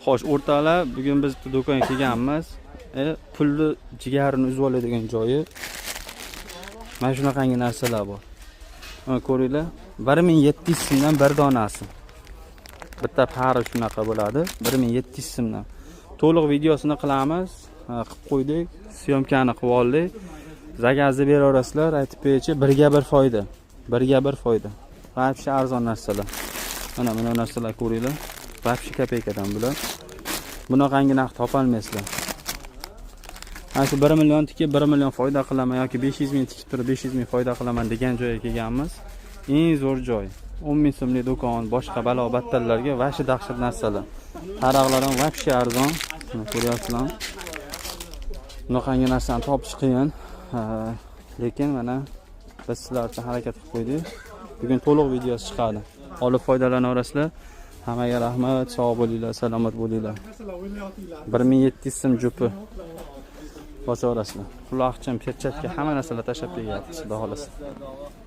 Xo'sh, o'rtoqlar, bugun biz bitta do'konga kelganmiz. Pulni jigarini uzib oladigan joyi. Mana shunaqangi narsalar bor. Mana ko'ringlar, 1700 so'mdan bir donasi. Bitta пара shunaqa bo'ladi, 1700 so'mdan. To'liq videosini qilamiz. Ha, qilib qo'ydik, съёмка ni qilib oldik. Заказ ni beraverasizlar, aytib berchi, birga bir foyda. Birga bir foyda. Вообще arzon narsalar. Mana bu narsalar ko'ringlar. Вообще копейка dan bular. Bunaqangi narx topolmaysizlar. Mana shu 1 million tikib 1 million foyda qilaman yoki 500 ming tikib turib 500 ming foyda qilaman degan joyga kelganmiz. Eng zo'r joy. 10 ming so'mlik do'kon, boshqa balo battallarga вообще dahshat narsalar. Taroqlar ham вообще arzon. Mana ko'ryapsizlar. Bunaqangi narsani topish qiyin. Ha, lekin mana biz sizlar uchun harakat qilib qo'ydik. Bugun to'liq videosi chiqadi. Olib foydalanaverasizlar. Hammaga rahmat, sog' bo'linglar, salomat bo'linglar. 1700 so'm jupi. Bosaverasizlar. Quloqchin, перчатка, hamma narsalar tashlab kelyapti, xudo xohlasa.